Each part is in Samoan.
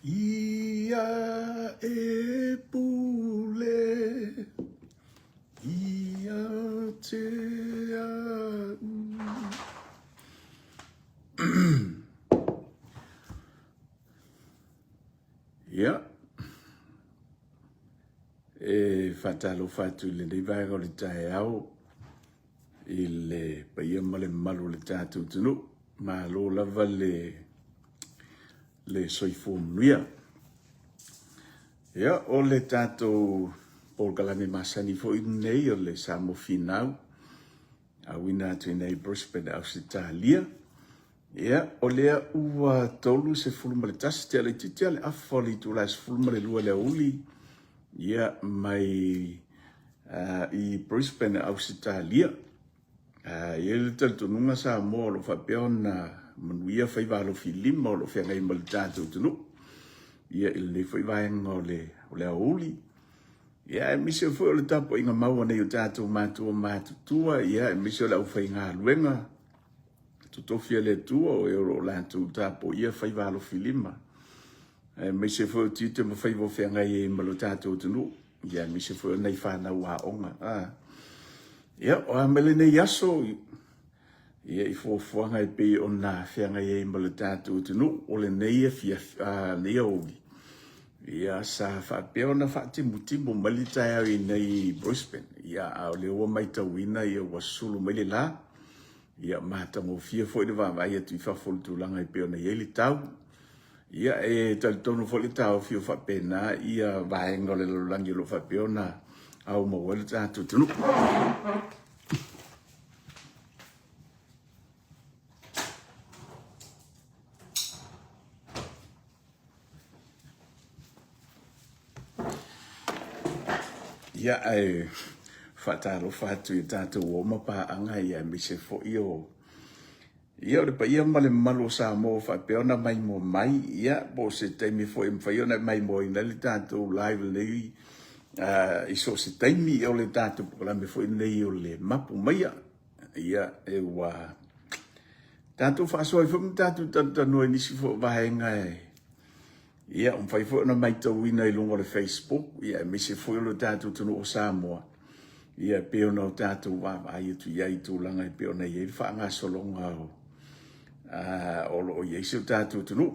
Ia e pule ia te au. Ia, e faatalofa atu i lenei vaega o le taeao i le paia ma le mamalu o le tatou atunuu. Malo lava le le soifua manuia. Ia, o le tatou polokalame masani foi lenei o le Samoa Finau, auina atu i nei Brisbane, Ausetalia. Ia, o lea ua 31 tea laitiiti lava le afa o le itula e 12 i le aoauli, ia, mai i Brisbane, Ausetalia. E i ai le talitonuga Samoa o lo o faapea ona manuia faiva alofilima o lo o feagai ma le tatou atunuu, ia, i lenei foi vaega o le aoauli. Ia, aemaise foi o le tapuaiga mau a nai o tatou matua matutua, ia, aemaise o le aufaigaluega totofi a le Atua o e o lo o latou tapuaia faiva alofilima, aemaise foi o tiute ma faiva o feagai ai ma lo tatou atunuu, ia, aemaise foi o nai fanau aoga. Ia, o a mai lenei aso, ia, i fuafuaga e pei ona feagai ai ma le tatou atunuu, o lenei afiafi, lenei aoauli, ia, sa faapea ona faatimutimu mai le taeao i inei i Brisbane, ia, a o lea ua matauina ia, ua sulu mai le la, ia, matagofie foi le vaavaai atu i fafo i le tulaga e pei ona i ai le tau. Ia, e talitonu foi le taofi o faapena ia vaega o le lalolagi o lo o faapea ona aumau ai le tatou atunuu. Ia, ae faatalofa atu i tatou uo ma paaga, ia, aemaise foi o ia o le paia ma le mamalu o Samoa faapea ona maimoa mai, ia, po o se taimi foi e mafai ona maimoaina ai le tatou live lenei i so o se taimi o le tatou polokalame foi lenei o le Mapu Maia. Ia, e ua tatou faasoa ai foi ma tatou talatalanoa i nisi foi o vaega e, ia, mafai foi ona matauina i luga o le Facebook, ia, aemaise foi o le tatou atunuu o Samoa, ia, e pei ona o tatou vaavaai atu i ai i tulaga e pei ona i ai le faagasologa o, o lo o i ai si o tatou atunuu.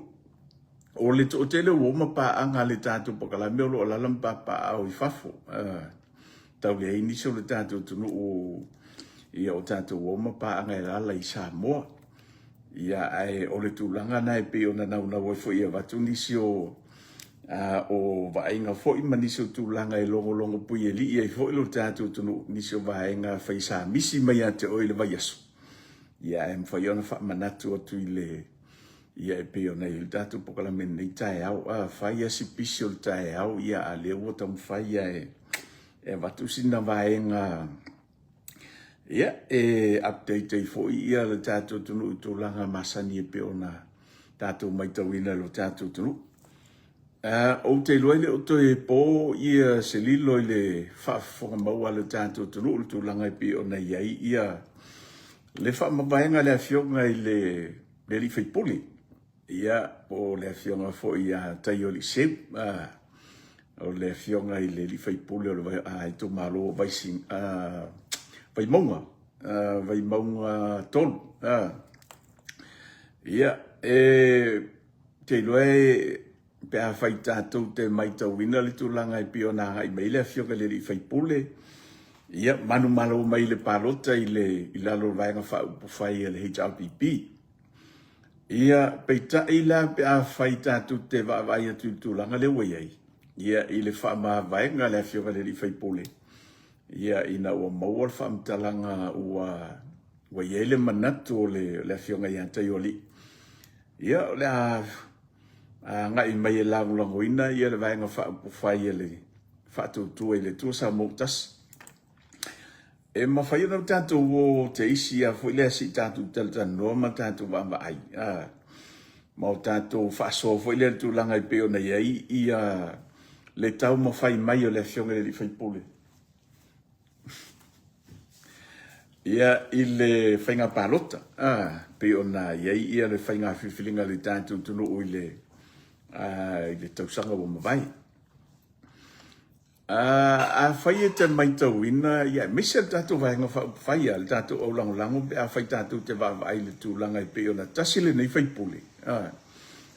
O le toatele o uo ma paaga a le tatou polokalame o lo o alaala ma papaaao i fafo, tau leai nisi o le tatou atunuu, ia, o tatou uo ma paaga e alaala i Samoa. Ia, ae o le tulaga lena e pei ona naunau ai foi e avatu nisi o o vaaiga foi ma nisi o tulaga e logologo puialii ai foi lo tatou atunuu, nisi o vaega fai samisi mai ia te oe i le vaiaso. Ia, ae mafai ona faamanatu atu i le, ia, e pei ona i ai le tatou polokalame i lenei taeao. A fai lava si pisi o le taeao, ia, a o lea ua taumafai lava e avatu sina vaega, ia, e update ai foi ia le tatou atunuu i tulaga masani e pei ona tatou matauina i lo tatou atunuu. Ou te iloa e le o toe po ia se lilo i le faafofoga maua a le tatou atunuu i le tulaga e pei ona i ai ia le faamavaega a le Afioga i le alii faipule. Ia, po o le afioga foi ia Taioaliiseu, o le afioga i le alii faipule o le itumalo o Vaimauga, Vaimauga 3. Ia, e te iloa e, pe afai tatou te matauina le tulaga e pei ona agai mai ai le afioga i le alii faipule, ia, manumalo mai i le palota i lalo o le Vaega Faaupufai a le HRPP. Ia, peitai la pe afai tatou te vaavaai atu i le tulaga lea ua i ai, ia, i le faamavaega a le Afioga i le alii faipule, ia, ina ua maua le faamatalaga ua, ua i ai le manatu o le, le Afioga ia Taioalii, ia, o le a agai mai e lagolagoina ia le Vaega Faaupufai a le Faatuatua i le Atua Samoa ua Tasi. E mafai ona tatou o te isi a foi lea se i tatou talatalanoa ma tatou vaavaai, ma o tatou faasoa foi lea i le tulaga e pei ona i ai ia le taumafai mai o le Afioga i le alii faipule ia i le faiga palota, pei ona i ai ia le faiga filifiliga a le tatou atunuu i le. i le tausaga ua mavae. Afai e te matauina, ia aemaise le tatou Vaega Faaupufai, le tatou aulagolago pe afai tatou te vaavaai i le tulaga e pei ona tasi lenei faipule,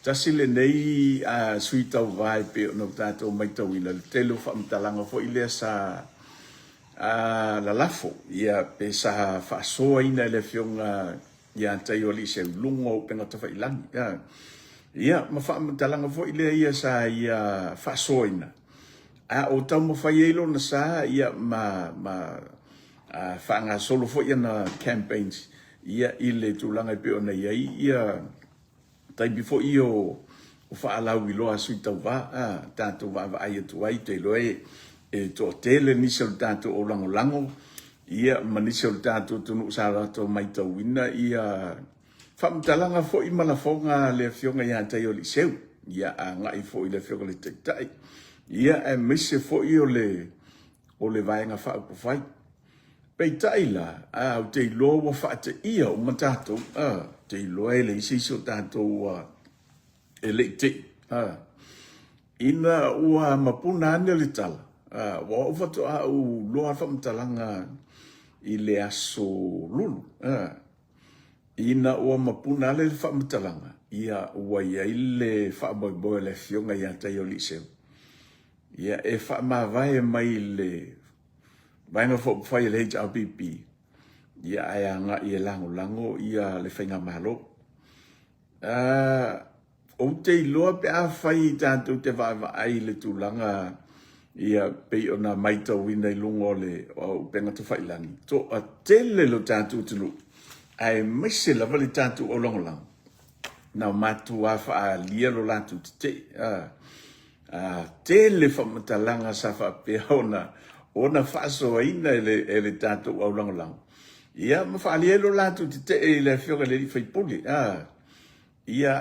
tasi lenei sui tauva e pei ona tatou matauina le tele o faamatalaga foi lea sa lalafo, ia pe sa faasoaina e le Afioga ia Taioalii luga o upega tafailagi. Ia, ma faamatalaga foi lea ia sa ia faasoaina, a o taumafai ai lona sa, ia, ma, ma a, faagasolo foi ana campaigns, ia, i le tulaga e pei ona i ai, ia, taimi foi ia o, o faalauiloa a sui tauva, a, tatou vaavaai atu ai, te iloa e, e toatele nisi o le tatou aulagolago, ia, ma nisi o le tatou atunuu sa latou matauina ia faamatalaga foi ma lafoga a le Afioga ia Taioaliiseu, ia agai foi i le Afioga i le Taitai, ia, aemaise foi o le, o le Vaega Faaupufai. Peitai la, a, ou te iloa ua faateia uma tatou, a, ou te iloa e leai se isi o tatou ua e le i tei. A, ina ua mapuna ane le tala, a, ua ou faatoa ou loa le faamatalaga i le aso Lulu. A, ina ua mapuna ane le faamatalaga, ia ua i ai le faamoemoe o le Afioga ia Taioaliiseu, ia e faamavae mai le Vaega Faaupufai a le HRPP, ia ae agai e lagolago ia le Faigamalo. Ou te iloa pe afai tatou te vaavaai i le tulaga ia pei ona matauina i luga o le upega tafailagi, toatele lo tatou atunuu, aemaise lava le tatou aulagolago, na matua faaalia lo latou tetee. Tele faamatalaga sa faapea ona ona faasoaina e le, e le tatou aulagolago, ia ma faaalia ai lo latou tetee i le Afioga i le Alii Faipule. Ia,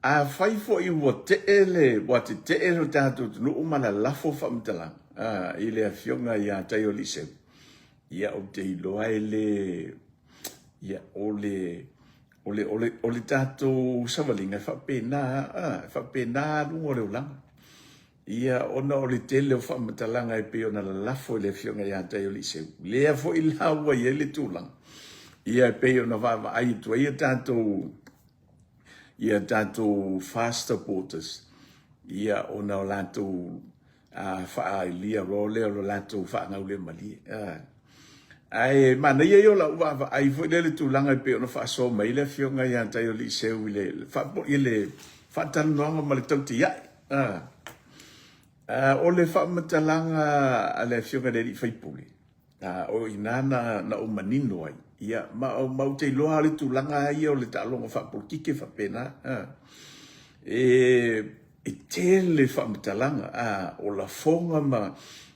afai foi ua tee le, ua tetee lo tatou atunuu ma lalafo faamatalaga i le Afioga ia Taioaliiseu, ia ou te iloa e le, ia o le, O le, o le, o le tatou savaliga e faapena, a, e faapena luga o le olaga. Ia, ona o le tele o faamatalaga e pei ona lalafo i le Afioga ia Taioaliiseu, lea foi la ua i ai le tulaga, ia e pei ona vaavaai atu ai ia tatou, ia tatou fast supporters, ia ona o latou a faailia loa lea o lo latou faagaulemalie. Ae manaia ia o lau vaavaai foi lea i le tulaga e pei ona faasoa mai le Afioga ia Taioaliiseu i le, i le faatalanoaga ma le tautiai. O le faamatalaga a le Afioga i le Alii Faipule, A o i ina na, na ou manino ai, ia, ma, ma ou te iloa lava le tulaga ia o le taaloga faapolokiki e faapena, a. E, e tele faamatalaga, a, o lafoga ma,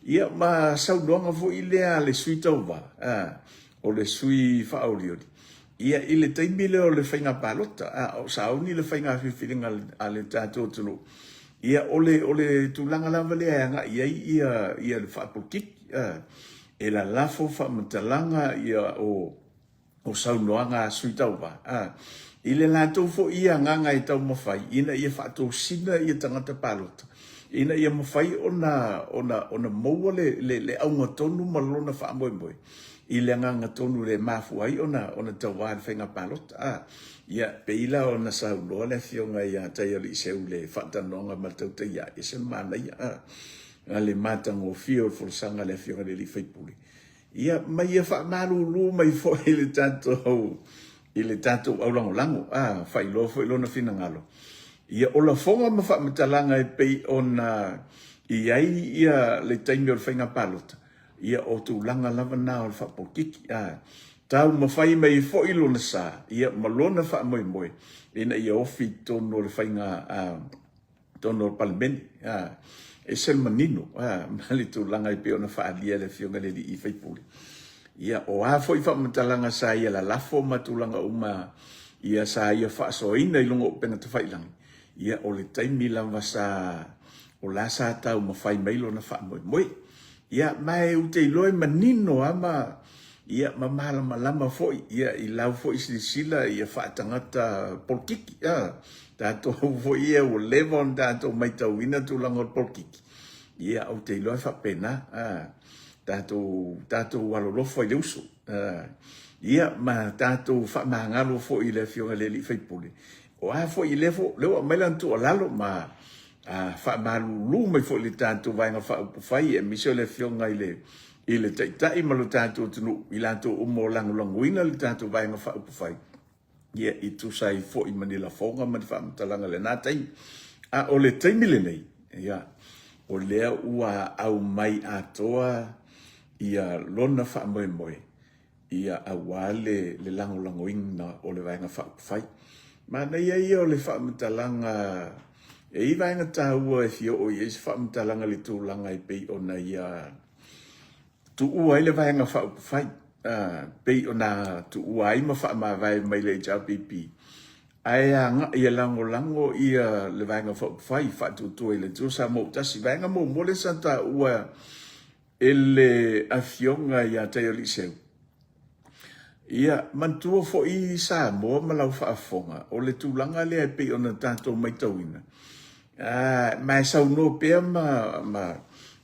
ia, ma saunoaga foi lea a le sui tauva, a, o le sui faaolioli, ia, i le taimi lea o le faiga palota, a, o sauni le faiga filifiliga a le tatou atunuu, ia, o le, o le tulaga lava lea e agai i ai ia, ia le faapolokiki. E lalafo faamatalaga ia o o saunoaga a sui tauva i le latou foi ia agaga e taumafai ina ia faatosina ia tagata palota ina ia mafai ona ona ona maua le le le auga tonu ma lona faamoemoe i le agaga tonu le mafua ai ona ona tauva i le faiga palota a. Ia pei la ona saunoa le Afioga ia Taialiiseu i le faatalanoaga ma le Tautaia, e ese le manaia a. A le matagofie o le folasaga a le Afioga i le Alii Faipule, ia, ma ia faamalulu mai foi i le tatou, i le tatou aulagolago, a, faailoa foi lona finagalo. Ia, o lafoga ma faamatalaga e pei ona i ai ia le taimi o le faiga palota, ia, o tulaga lava na o le faapolokiki, a, taumafai mai foi lona sa, ia, ma lona faamoemoe, ina ia ofi i totonu o le faiga, a, totonu o le Palemene, a, e ese le manino, a, ma le tulaga e pei ona faaalia e le Afioga i le Alii Faipule. Ia, o a foi faamatalaga sa ia lalafo ma tulaga uma ia sa ia faasoaina i luga o upega tafailagi, ia, o le taimi lava sa, o la sa taumafai mai lona faamoemoe. Ia, ma e ou te iloa e manino lava ma, Ia, ma malamalama foi, ia, i lau foi silasila ia faatagata polokiki, a, tatou foi ia ua leva ona tatou maitauina tulaga o le polokiki, ia, ou te iloa e faapena, a, tatou, tatou alolofa i le uso, a, ia, ma tatou faamagalo foi i le Afioga i le Alii Faipule, o a foi, lea foi, lea ua aumai lana tuualalo ma, a, faamalulu mai foi i le tatou Vaega Faaupufai, aemaise o le Afioga i le i le Taitai ma lo tatou atunuu, i latou uma o lagolagoina le tatou Vaega Faaupufai, ia, i tusa ai foi ma ni lafoga ma ni faamatalaga i lena taimi. A o le taimi lenei, ia, o lea ua aumai atoa ia lona faamoemoe, ia, aua le, le lagolagoina o le Vaega Faaupufai. Manaia ia o le faamatalaga, e i ai vaega taua e fia oo i ai se faamatalaga i le tulaga e pei ona ia tuua ai le Vaega Faaupufai, pei ona tuua ai ma faamavae mai le HRPP, ae agai e lagolago ia le Vaega Faaupufai Faatuatua i le Atua Samoa ua Tasi. Vaega muamua lea sa taua e le Afioga ia Taialiiseu, Ia, manatua foi Samoa ma lau faafofoga, o le tulaga lea e pei ona tatou matauina, ma e saunoa pea ma, ma,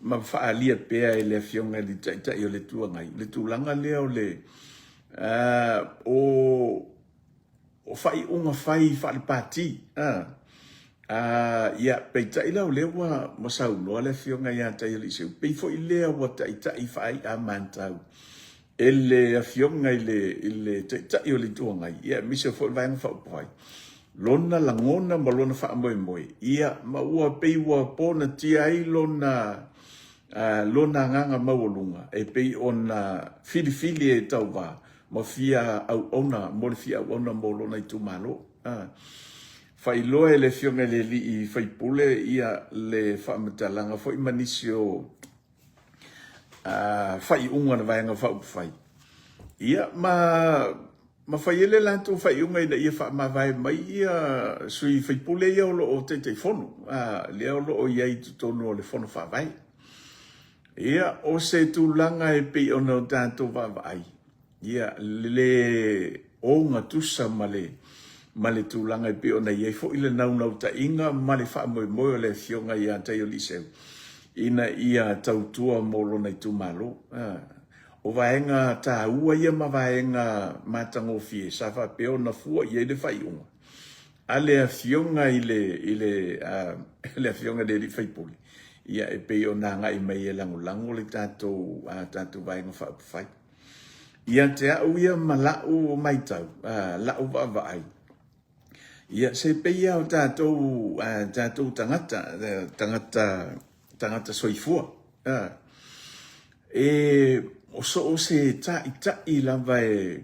ma faaalia pea e le Afioga i le Taitai o le Itu Agai, le tulaga lea o le, o, o faaiuga fai faale-pati. Ia, peitai la o lea ua, ua saunoa le Afioga ia Taialiiseu, pei foi lea ua taitai faai'a-mantau e le Afioga i le, i le Taitai o le Itu Agai, ia, aemaise foi le Vaega Faaupufai, lona lagona ma lona faamoemoe, ia, ma ua pei ua ponatia ai lona, lona agaga maualuga e pei ona filifili e tauva ma fia auauna mo le fia auauna mo lona itumalo. Faailoa e le Afioga i le Alii Faipule ia le faamatalaga foi ma nisi o faaiuga a le Vaega Faaupufai, ia ma ma fai ai le latou faaiuga ina ia faamavae mai ia sui faipule ia o lo o Taitaifono, lea o lo o i ai i totonu o le Fono Faavae. Ia, o se tulaga e pei ona o tatou vaavaai, ia, le ogatusa ma le, ma le tulaga e pei ona i ai foi le naunautaiga ma le faamoemoe o le Afioga ia Taioliiseu ina ia tautua mo lona itumalo. O vaega taua ia ma vaega matagofie sa faapea ona fua i ai le faaiuga a le Afioga i le, i le, le Afioga i le Alii Faipule, ia e pei ona agai mai e lagolago le tatou, tatou Vaega Faaupufai. Ia te au ia ma la'u maitau, la'u vaavaai, ia se pei lava o tatou, tatou tagata, tagata, tagata soifua, e o so o se taʻitaʻi lava e,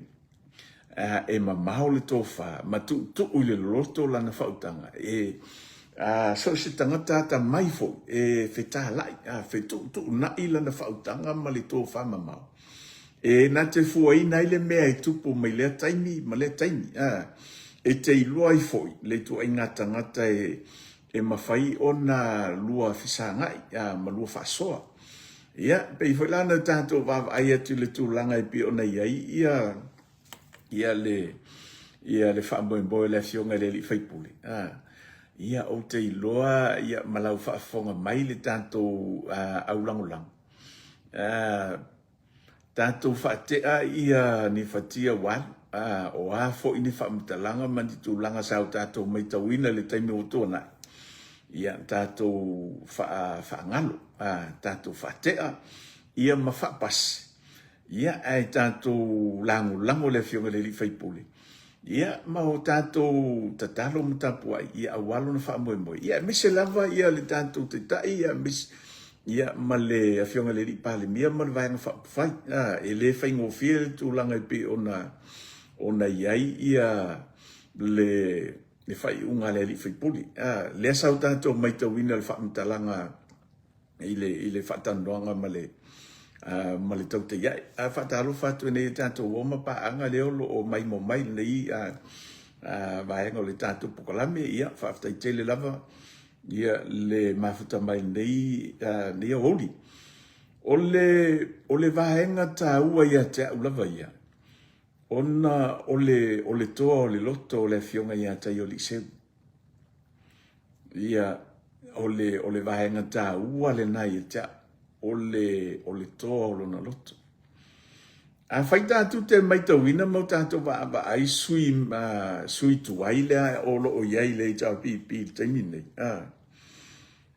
e mamao le tofa ma tuutuu i le loloto lana faautaga, e so o se tagata atamai foi e fetalai, fetuutuunai lana faautaga ma le tofa mamao, e na te fuaina ai le mea e tupu mai lea taimi ma lea taimi. E te iloa ai foi le ituaiga tagata e mafai ona lua fesagai ma lua faasoa. Ia, pei foi la ona tatou vaavaai atu i le tulaga e pei ona i ai ia, ia le, ia le faamoemoe o le Afioga i le Alii Faipule, a, ia, ou te iloa, ia, ma lau faafofoga mai le tatou aulagolago, a, Tatou faatea ia ni fatia ua alu, a o a foi ni faamatalaga ma ni tulaga sa o tatou maitauina i le taimi ua tuanai, ia tatou faagalo, a tatou faatea ia ma faapasi, ia ae tatou lagolago le Afioga i le Alii Faipule, Ia, ma o tatou tatalo ma tapuai, ia aua lona faamoemoe. Ia, aemaise lava ia le tatou Taitai, ia, aemaise, ia, ma le Afioga i le Alii Palemia ma le Vaega Faaupufai. A, e le faigofie le tulaga e pei ona, ona i ai ia le, le faaiuga a le Alii Faipule. A, lea sa o tatou maitauina le faamatalaga i le, i le faatalanoaga ma le, ma le tautaia'i. A faatalofa atu nei i tatou uo ma paaga lea o lo o maimoa mai lenei vaega o le tatou polokalame, ia faafetai tele lava ia le mafuta mai lenei, lenei aoauli. O le, o le vaega taua ia te au lava ia, ona o le, o le toa o le loto o le Afioga ia Taioliiseu. Ia, o le, o le vaega taua lena ia te au, o le, o le toa o lona loto. Afai tatou te maitauina ma o tatou vaavaai sui, uh, sui tuai lea o lo o i ai le HRPP i le taimi lenei, uh,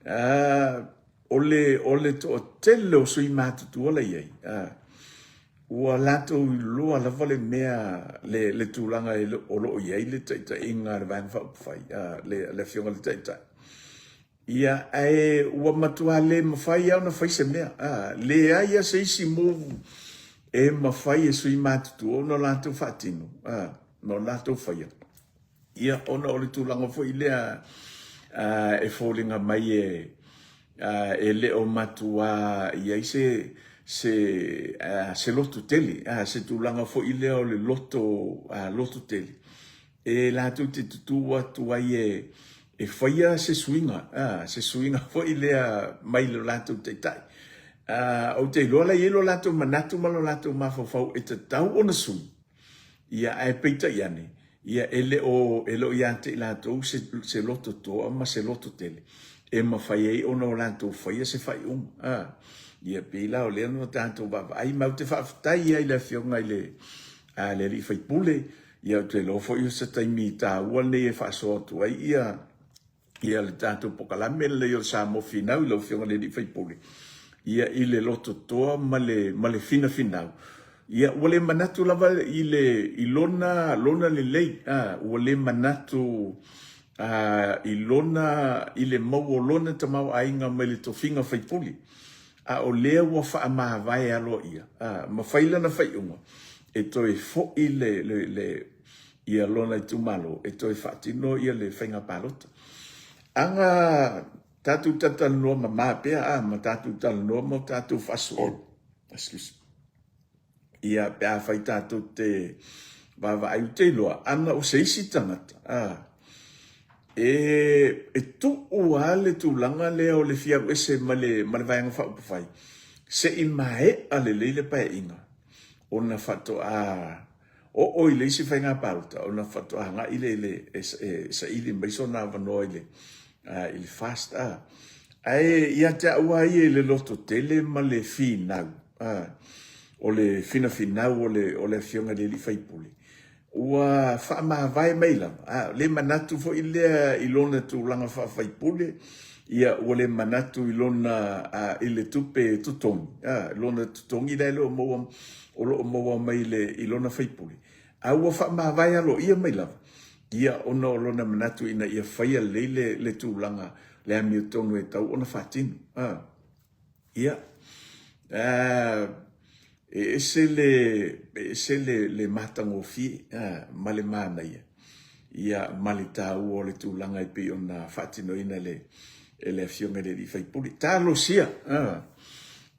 uh, o le, o le toatele o sui matutua la i ai, uh, ua latou iloa lava le mea, le, le tulaga e, o lo o i ai le taitaiga a le Vaega Faaupufai, uh, le, le Afioga i le Taitai. Ia, ae ua matua le mafai lava ona fai se mea. A, leai lava se isi move e mafai e sui matutua ona latou faatino, a, ma o latou faia. Ia, ona o le tulaga foi lea a, e foliga mai e, a, e le o matua i ai se, se, a, se loto tele, a, se tulaga foi lea o le loto, a, loto tele. E latou te tutū atu ai e, e faia se suiga, a, se suiga foi lea mai lo latou taitai. A, ou te iloa la i ai lo latou manatu ma lo latou mafaufau e tatau ona sui, ia ae peitai ane, ia e le o, e le o ia te i latou se, se loto toa ma se loto tele e mafai ai ona o latou faia se faaiuga. A, ia pei la o lea na tatou vaavaai, ma ou te faafetai ai i le Afioga i le, a, le alii faipule, Ia ou te iloa foi o se taimi taua lenei e faasoa atu ai ia ia le tatou pokalame lenei o le Samoa Finau i lau Afioga i le alii faipule, ia i le lototoa ma le ma le finafinau. Ia ua le manatu lava i le i lona lona lelei, a, ua le manatu a, i lona i le mau o lona tamaoaiga mai le tofiga faipule. A o lea ua faamavae aloaia, a, ma fai lana faaiuga e toe foi le, le, le, ia lona itumalo e toe faatino ia le faiga palota. Aga tatou talatalanoa mama pea, a, ma tatou talanoa ma tatou faasoa, excuse me, ia pe afai tatou te vaavaai, ou te iloa, ana o se isi tagata, a, e, e tuu lava le tulaga lea o le fia alu ese ma le, ma le Vaega Faaupufai, se i maea lelei le Paeaiga, ona faatoa oo i le isi faiga palota, ona faatoa agai lea i le, e, e saili mai sona avanoa i le, a, i le FAST, a. Ae ia te au lava ia i le lototele ma le finau, a, o le finafinau o le, o le Afioga i le alii faipule, ua faamavae mai lava, a, le manatu foi lea i lona tulaga faafaipule, ia, ua le manatu i lona, a, i le tupe totogi, a, lona totogi la e le o maua, o lo o maua mai i le, i lona faipule, a ua faamavae aloaia mai lava, ia, ona o lona manatu ina ia faia lelei le, le tulaga, le amiotonu e tatau ona faatino, a. Ia, e ese le, e ese le, le matagofie ma le manaia, ia, ma le taua o le tulaga e pei ona faatinoina e le, e le Afioga i le Alii Faipule. Talosia,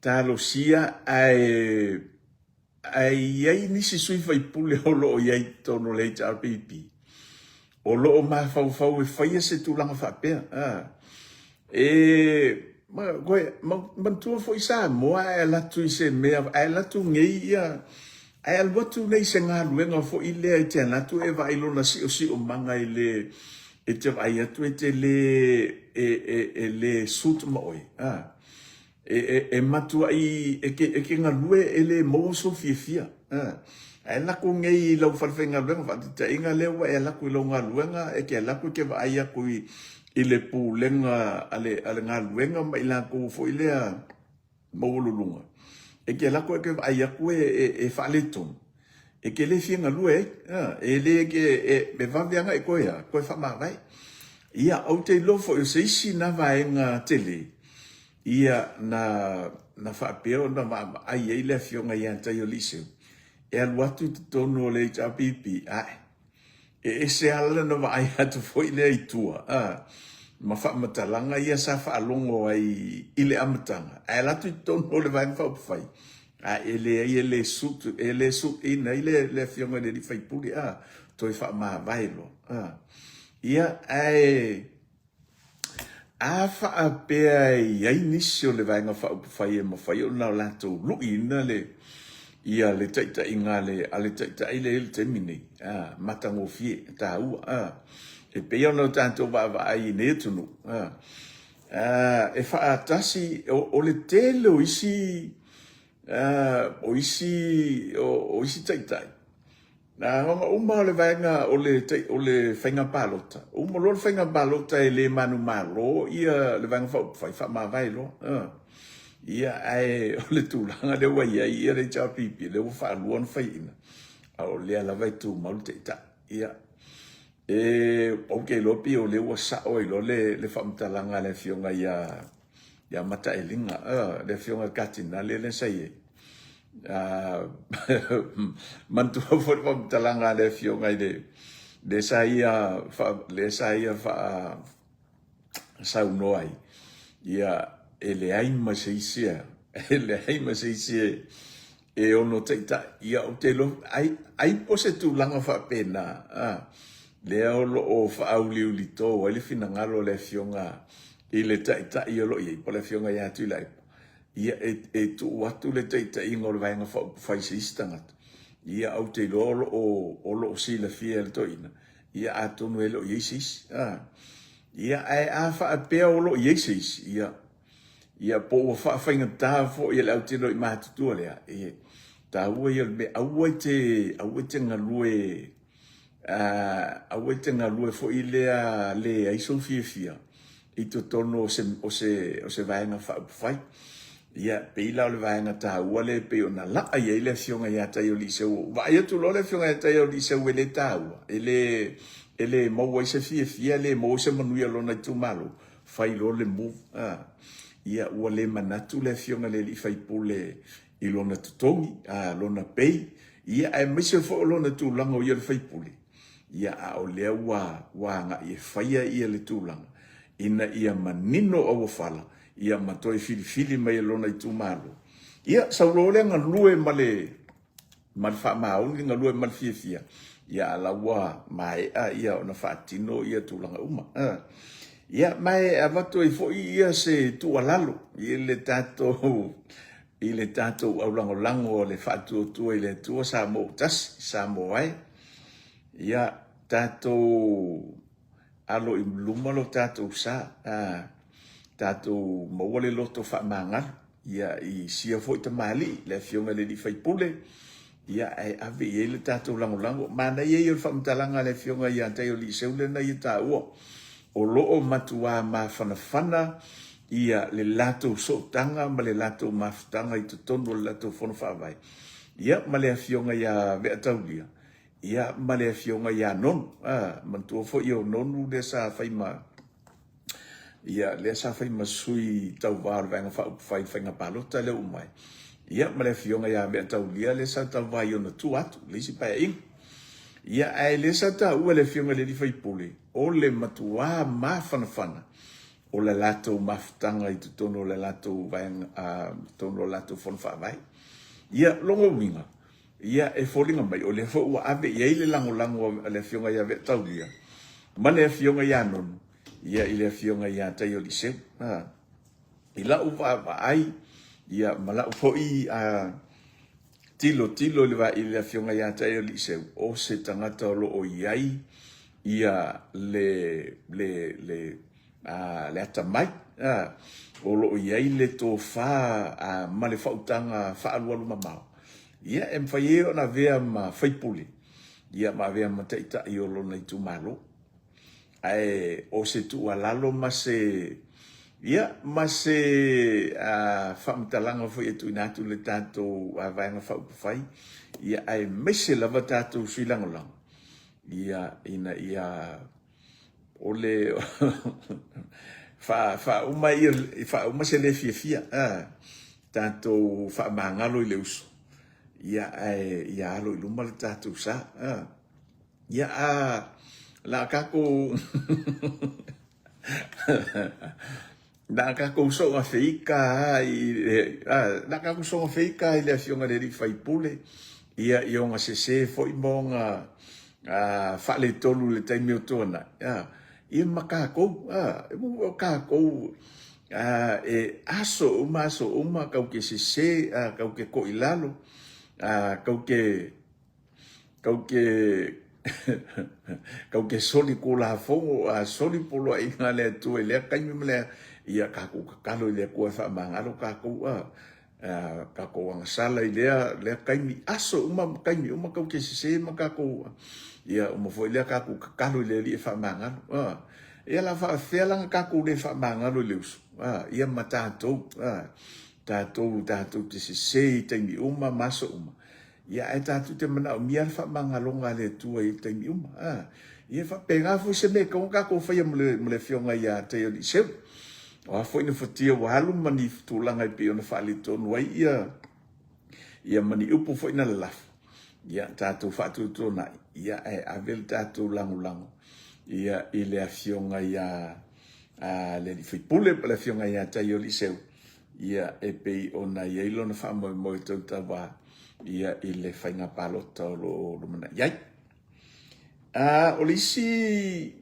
talosia ae Ae i ai nisi sui faipule o lo o i ai i totonu o le HRPP o lo o mafaufau e faia se tulaga faapea. A, e, ma, koe, ma, manatua foi Samoa ae alu atu i se mea, ae alu atu nei ia, ae alu atu nei i se galuega foi lea e te alu atu e vaai lona siosiomaga e le, e te vaai atu e te le, e, e, e le suit ma oe. A, E, e, e matuai, e ke, e ke galue e le maua sou fiafia. A. Ae lako nei i lau fale faigaluega, faataitaiga lea ua e alu atu i lau galuega, e te alu atu e te vaai atu i, i le pulega a le, a le galuega ma i latou foi lea maualuluga. E te alu atu e te vaai atu e, e, e faaletonu. E te le fia galue ai, a, e le ke, e, e vave agai koe a, koe faamavae. Ia, ou te iloa foi o se isi na vaega tele, ia, na, na faapea ona vaavaai ai le Afioga ia Taioliiseu, e alu atu i totonu o le HRPP, ae, e ese lava lana vaai atu foi lea i tua, a, ma faamatalaga ia sa faalogo ai i le amataga, ae alu atu i totonu o le Vaega Faaupufai, a e leai e le suit, e le suit ina ai le, le Afioga i le alii faipule, a, toe faamavae loa, a. Ia, ae, A faapea e i ai nisi o le Vaega Faaupufai e mafai ona latou luiina le ia le taitaiga a le a le taitai lea i le taimi nei, a, matagofie, e taua, a. E pei ona tatou vaavaai i nei atunuu, a, a, e faatasi, o, o le tele o isi, a, o isi, o, o isi taitai, Na ona uma o le vaega o le, o le faiga palota, uma loa le faiga palota e le manumalo ia le Vaega Faaupufai, faamavae loa. Ia, ae o le tulaga lea ua i ai ia le HRPP, lea ua faalua ona faiaina, a o lea lava e tumau le Taitai. Ia, e, ou te iloa pei o lea ua sao ai loa le, le faamatalaga a le Afioga ia, ia Mataeliga, le Afioga i le Katinale lea sa i ai. Manatua foi le faamatalaga a le afioga i le le sa ia le sa ia faa saunoa ai, ia e leai ma se isi e leai ma se isi e ono taitai. Ia ou te iloa ai ai po o se tulaga faapena lea o lo o faauliulito ai le finagalo o le afioga i le taitai o lo o i ai po o le afioga ia Tuilaepa. Ia, e, e tuu atu le taitaiga o le Vaega Faaupufai i se isi tagata, ia, ou te iloa o lo o, o lo o silafia e le toeaina, ia, atonu e le o i ai se isi. A. Ia, ae a faapea o lo o i ai se isi, ia, ia, po ua faafaigata foi e le autilo i matutua lea, e taua ia o le mea, aua e te, aua e te galue, aua e te galue foi lea leai sou fiafia i totonu o se, o se, o se vaega faaupufai. Ia, pei la o le vaega taua lea e pei ona laa i ai le afioga ia Taioliiseu. Ua ou vaai atu loa le afioga ia Taioliiseu e le taua, e le, e le maua ai se fiafia, e le maua ai se manuia o lona itumalo, fai loa le move. Ia, ua le manatu le afioga i le alii faipule i lona totogi, a, lona pay, ia, aemaise foi o lona tulaga o ia o le faipule, ia, a o lea ua, ua agai e faia ia le tulaga ina ia manino auofala, ia, ma toe filifili mai e lona itumalo. Ia, sau loa lea galue ma le, ma le faamaoni, galue ma le fiafia, ia, a la ua maea ia ona faatino ia tulaga uma. Ia, ma e avatu ai foi ia se tuualalo i le tatou i le tatou aulagolago o le faatuatua i le Atua Samoa ua tasi, Samoa e. Ia, tatou alo i luma lo tatou sa, a, tatou maua le loto faamagalo, ia, i sia foi tamalii, le afioga i le alii faipule, ia, ae ave i ai le tatou lagolago. Manaia ia o le faamatalaga a le afioga ia Taioliiseu lea na ia taua, o lo o matuā mafanafana ia le latou sootaga ma le latou mafutaga i totonu o le latou fono faavae, ia ma le afioga ia Veataulia, ia ma le afioga ia Nonu. A, manatua foi o Nonu lea sa fai ma, ia lea sa fai ma sui tauva o le Vaega Faaupufai i le faiga palota lea ua uma ai, ia ma le afioga ia Veataulia lea sa tauva i ona tua atu, le isi paeaiga. Ia, ae lea sa taua e le afioga i le alii faipule, o le matuā mafanafana o le latou mafutaga i totonu o le latou vaega, totonu o le latou fono faavae. Ia, lona uiga, ia, e foliga mai, o lea foi ua ave i ai le lagolago a le Afioga ia Ve'ataulia ma le Afioga ia Nonu, ia, i le Afioga ia Taioliiseu. I la'u vaavaai, ia, ma la'u foi tilotilo i le vaai i le Afioga ia Taioliiseu, o se tagata o lo o i ai ia le, le, le, a, le atamai, a, o lo o i ai le tofa a, ma le faautaga faaalualumamao, ia, e mafai ai ona avea ma faipule, ia, ma avea ma taitai o lona itumalo. Ae o se tuualalo ma se, ia, ma se faamatalaga foi e tuuina atu i le tatou Vaega Faaupufai, ia, aemaise lava tatou sui lagolago, ia, ina ia o le faauma ia, faauma se le fiafia, tatou faamagalo i le uso, ia, ae ia alo i luma le tatou sa. Ia, a la tatou na tatou soga feika a i na tatou soga feika i le afioga i le alii faipule, ia i ona sese foi ma ona faaletonu i le taimi o tuanai. Ia ma kākou, a, o kākou a, e aso uma, aso uma, kau ke sesē, a, kau ke koʻi lalo, a, kau ke, kau ke, kau ke soli kulafono, a soli poloaiga a le Atua i lea taimi ma lea, ia kākou tatalo i le Atua e faamagalo kākou, a, a kākou agasala i lea, lea taimi, aso uma ma taimi uma kau ke sesē ma kākou, ia uma foi lea kākou tatalo i le Alii e faamagalo, a. Ia la faafefea la na kākou le faamagalo i le uso, a, ia ma tātou, a, tātou, tātou te sesē i taimi uma ma aso uma. Ia ae tātou te manaomia le faamagaloga a le Atua i taimi uma, a. Ia faapena foi se mea e tatau ona kākou faia ma le, ma le afioga ia Taioliiseu. O a foi ni fatia ua alu ma ni tulaga e pei ona faaletonu ai ia ia ma ni upu foi na lalafo, ia tatou faatuatuanai, ia ae ave le tatou lagolago ia i le afioga ia a le alii faipule po o le afioga ia Taioliiseu, ia e pei ona i ai lona faamoemoe tautauā ia i le faiga palota o lo o lumanai ai. A, o le isi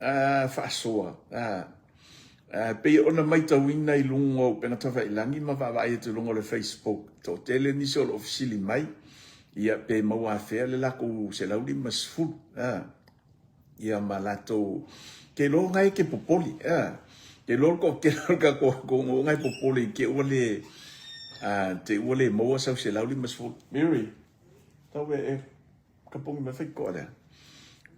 faasoa, a, pei ona maitauina i luga o upega tafailangi ma vaavaai atu i luga o le Facebook, toatele nisi o lo o fesili mai, ia pe maua afea le lakou 150, a, ia ma latou, ke iloa na e ke popole, a, ke iloa le toatele o le tatou atunuu na e popole i te i ua le, a, te i ua le maua sau 150. Mary, tau e, e. Ka pogi mai fai koa lea.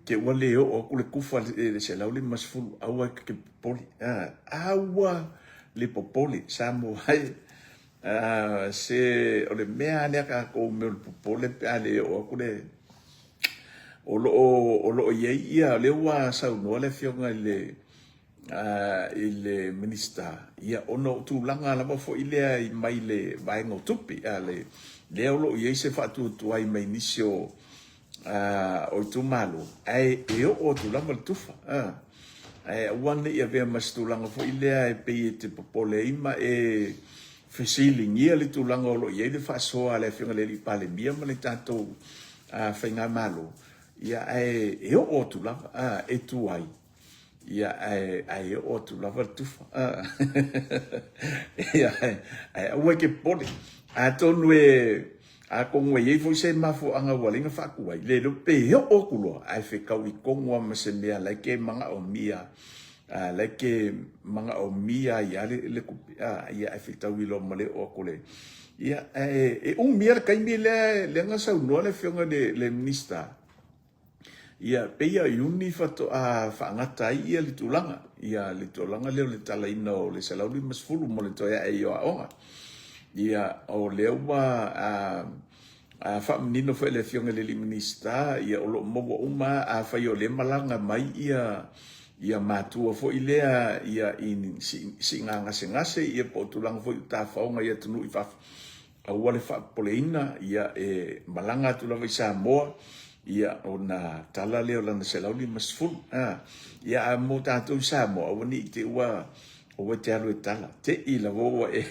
Te ua le oo aku le kufa le 150 aua e ke popole. Aua le popole Samoa ai. Se o le mea lea kākou mea o le popole pe a le oo aku le o lo o o lo o i ai ia lea ua saunoa le afioga i le i le Minista, ia ona o tulaga lava foi lea i mai le vaega o tupe, a le, lea o lo o i ai se faatuatuai mai nisi o, o itumalo, ae e oo atu lava le tufa, a, ae aua ne i avea ma se tulaga foi lea e pei e te popole ai ma e fesiligia le tulaga o lo o i ai le faasoa a le Afioga i le Alii Palemia ma le tatou Faigamalo, ia ae e oo atu lava, a, e tuai. Ia, ae, ae oo atu lava le tufa. Ia, ae, ae aua e ke popole. Atonu e, atonu e i ai foi se mafuaaga ua ala ai ona faatuai, le iloa pe oo atu loa, ae fetaui tonu lava ma se mea la e ke manaomia, la e ke manaomia ai lava le, le tupe, ia, ae fetaui loa ma le oo atu o le, ia, ae e umi lava le taimi lea, lea na saunoa le Afioga i le, le Minisita, Ia, pei ia Iuni faatoa faagata ai ia le tulaga, ia le tulaga lea o le talaina o le 150 mo le toe ae i o aoga. Ia, o lea ua a, a faamanino foi le Afioga i le alii Minisita, ia o lo o maua uma, afai o lea e malaga mai ia ia matua foi lea ia i siiga gasegase ia po o tulaga foi o tafaoga i atunuu i fafo, Aua le faapopoleina, ia e malaga atu lava i Samoa, ia ona tala lea o lana 150. A, ia a mo tatou i Samoa, aua ne i te i ua, aua e te alu e tala. Te i lava ua e,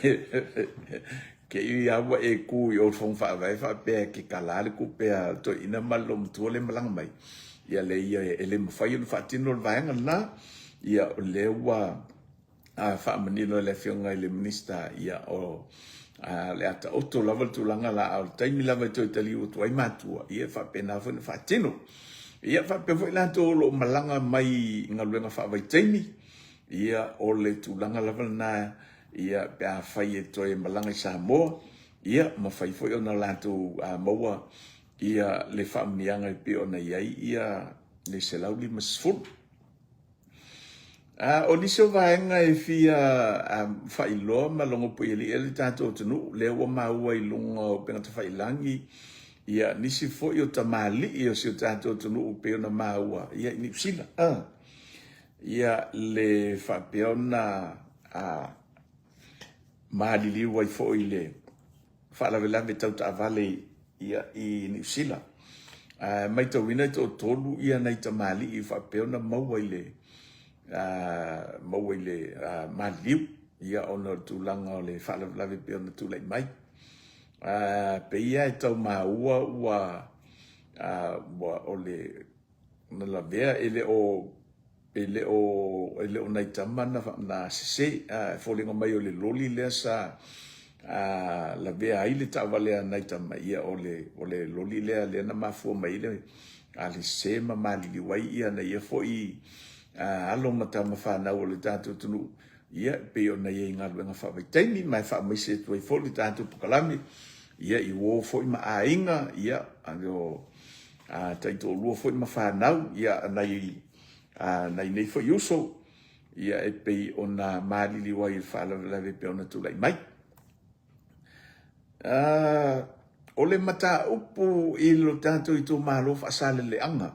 te i lava ua e ku i o i le Fono Faavae faapea e ke kala le tupe a le toeaina ma le loomatua lea e malaga mai. Ia leai ia e le mafai ona faatino le vaega lena, ia o lea ua faamanino e le Afioga i le Minisita, ia o le a taoto lava le tulaga la, a o le taimi lava e toe taliu atu ai matua, ia e faapena foi ona faatino. Ia faapea foi latou o lo o malaga mai i galuega faavaitaimi, ia o le tulaga lava lena, ia pe afai e toe malaga i Samoa, ia mafai foi ona latou maua ia le faamanuiaga e pei ona i ai ia le 150. O nisi o vaega e fia faailoa ma logopuialii ai le tatou atunuu, lea ua maua i luga o upega tafailangi, ia nisi foi o tamalii o si o tatou atunuu pei ona maua ia i Niu Sila. Ia le faapea ona maliliu ai foi i le faalavelave tau taavale ia i Niu Sila. Ae maitauina e toatolu ia nai tamalii faapea ona maua i le maua i le maliliu ia ona o le tulaga o le faalavelave pei ona tulai mai. Pei lava e tau maua ua ua o le na lavea e le o. E le o, e le o nai tama na, na sese, a, e foliga mai o le loli lea sa a, lavea ai le taavale a nai tama, ia o le, o le loli lea lea na mafua mai ai le, a, le sese ma maliliu ai ia nai ia foi a, alo ma tama fanau o le tatou atunuu, ia e pei ona i ai i galuega faavaitaimi, ma e faamaise atu ai foi le tatou pokalame, ia i uo foi ma aiga, ia, a o a taitoalua foi ma fanau, ia nai, a, nai nei foi uso, ia e pei ona maliliu ai i le faalavelave e pei ona tulai mai. A, o le mataupu i lo tatou itumalo Faasaleleaga,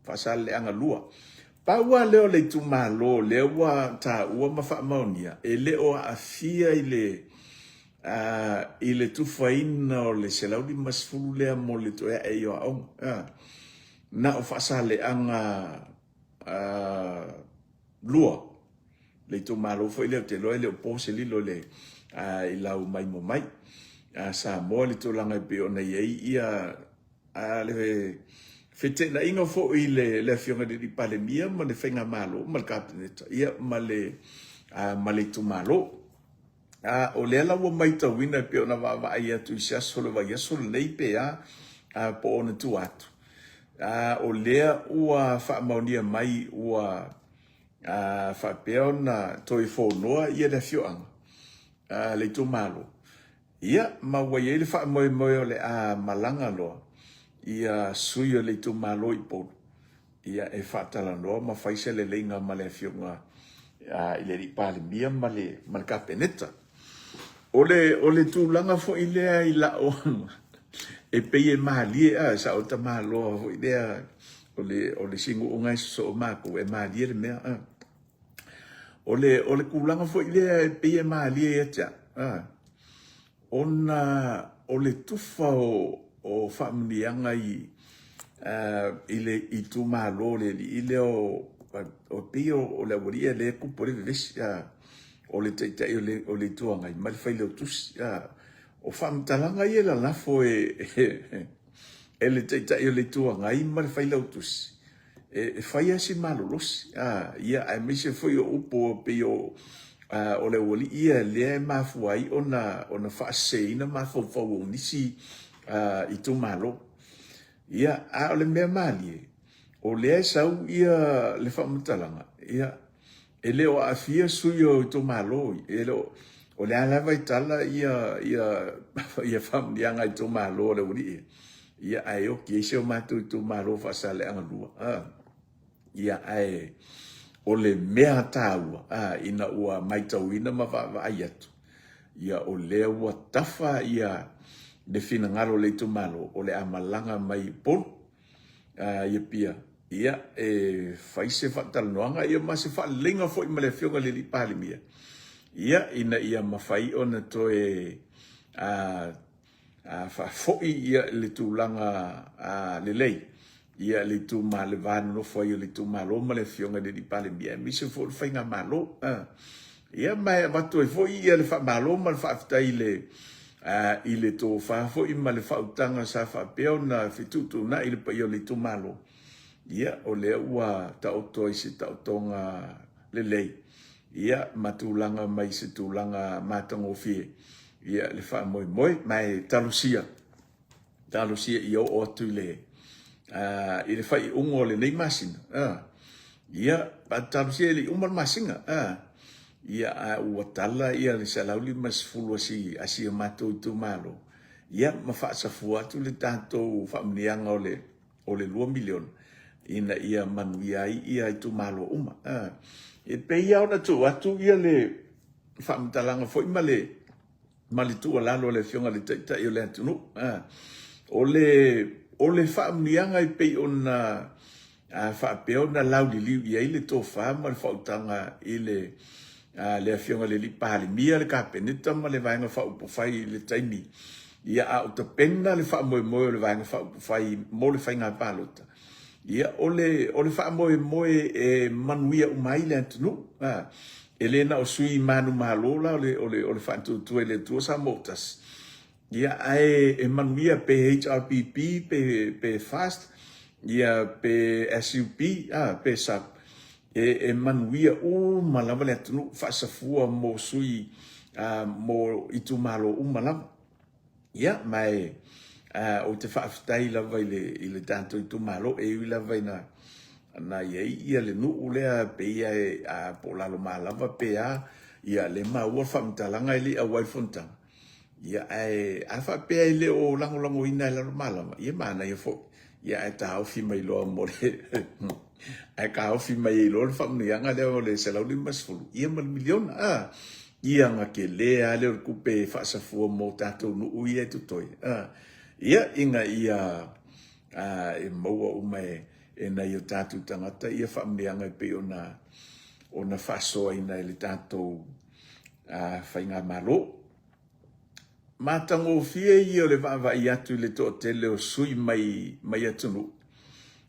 Faasaleleaga 2. Pau lava lea o le itumalo lea ua taua ma faamaonia, e le o aafia i le i le tufaina o le 150 lea mo le toe ae i o aoga. Na o Faasaleleaga 2, le itumalo foi lea ou te iloa e le o po se lilo i le i lau maimoa mai a Samoa i le tulaga e pei ona i ai ia le feteenaiga foi i le Afioga i le Palemia ma le Faigamalo ma le Kapeneta ia ma le ma le itumalo. A o lea la ua maitauina e pei ona vaavaai atu i se aso o le vaiaso lenei pe a, po o ona tua atu, a o lea ua faamaonia mai ua faapea ona toe fonoa ia le afioaga, le itumalo, ia ma ua i ai le faamoemoe o le a malaga loa ia sui o le itumalo i Upolu ia e faatalanoa ma fai se leleiga ma le Afioga i le Alii Palemia ma le, ma le Kapeneta. O le, o le tulaga foi lea i la'u e pei e malie a, e sao tamaloa foi lea o le, o le sinuuga e sosoo matou, e malie le mea a. O le, o le tulaga foi lea e pei e malie ia te au a, ona o le tufa o, o faamanuiaga i, i le itumalo o le alii lea o, o pei o le aualii lea e tupu ai le vevesi a, o le Taitai o le, o le Itu Agai ma le Failautusi. A, o faamatalaga ia e lalafo e, e le Taitai o le Itu Agai ma le Failautusi, e, e fai lava si malolosi. A, ia, aemaise foi o upu e pei o, a, o le aualii ia lea e mafua ai ona, ona faaseseina mafaufau o nisi a, itumalo. Ia, a o le mea malie, o lea e sau ia le faamatalaga, ia, E le o aafia sui o itumalo, e le o, o le a lava e tala ia, ia, ia faamanuiaga a itumalo o le aualii, ia ae oki ai si o matou itumalo Faasaleleaga 2. A, ia ae o le mea taua, a, ina ua maitauina ma vaavaai atu, ia o lea ua tafa ia le finagalo o le itumalo o le a malaga mai i Upolu. i Apia, ia, e fai se faatalanoaga ia ma se faaleleiga foi ma le Afioga i le Alii Palemia, ia, ina ia mafai ona toe a, a, faafoi ia le tulaga a, lelei ia le ituma le va nonofo ai o le itumalo ma le Afioga i le Alii Palemia, aemaise foi o le faigamalo. A. Ia, ma e avatu ai foi ia le faamalo ma le faafetai i le, i le tofa foi ma le faautaga sa faapea ona fetuutuunai i le paia o le itumalo, ia, o lea ua taoto ai se taotoga lelei, ia, ma tulaga mai se tulaga matagofie, ia, le faamoemoe. Ma e talosia Talosia ia oo atu i le i le faaiuga o lenei masina, ia, talosia e le i uma le masina, ia, a ua tala ia le 150 a si, a si o matou itumalo, ia, ma faasafua atu le tatou faamanuiaga o le, o le $2 miliona, ina ia manuia ai ia itumalo uma. E pei lava ona tuu atu ia le faamatalaga foi ma le ma le tuualalo a le Afioga i le Taitai o le atunuu. O le, o le faamanuiaga e pei ona faapea ona lauliliu i ai le tofa ma le faautaga i le, le Afioga i le Alii Palemia, le Kapeneta ma le Vaega Faaupufai i le taimi, ia, a o tapena le faamoemoe o le Vaega Faaupufai mo le faiga palota. Ia, o le, o le faamoemoe e manuia uma ai le atunuu. A, e le na o sui manumalo la o le, o le, o le Faatuatua i le Atua Samoa ua tasi. Ia, ae e manuia pe HRPP, pe, pe FAST, ia, pe SUP, a, pe SUP. e manuia uma lava le atunuu, faasafua mo sui mo itumalo uma lava. Ia, ma e ou te faafetai lava i le, i le tatou itumalo, e ui lava ina na i ai ia le nuu lea pei ia e, a, po o Lalomalava pe a, ia le maua le faamatalaga e le i auai le fonotaga. Ia, ae a faapea e le o lagolagoina e Lalomalava, ia manaia foi. Ia, ae taofi mai loa mo le ae taofi mai ai loa le faamanuiaga lea o le $150, ia ma le miliona. A, ia na tele lava lea o le tupe e faasafua mo tatou nuu ia e totoe. A, ia, ina ia a, e maua uma e, e nai o tatou tagata ia faamanuiaga e pei ona, ona faasoaina e le tatou a, faigamalo. Matagofie ia o le vaavaai atu i le toatele o sui mai mai atunuu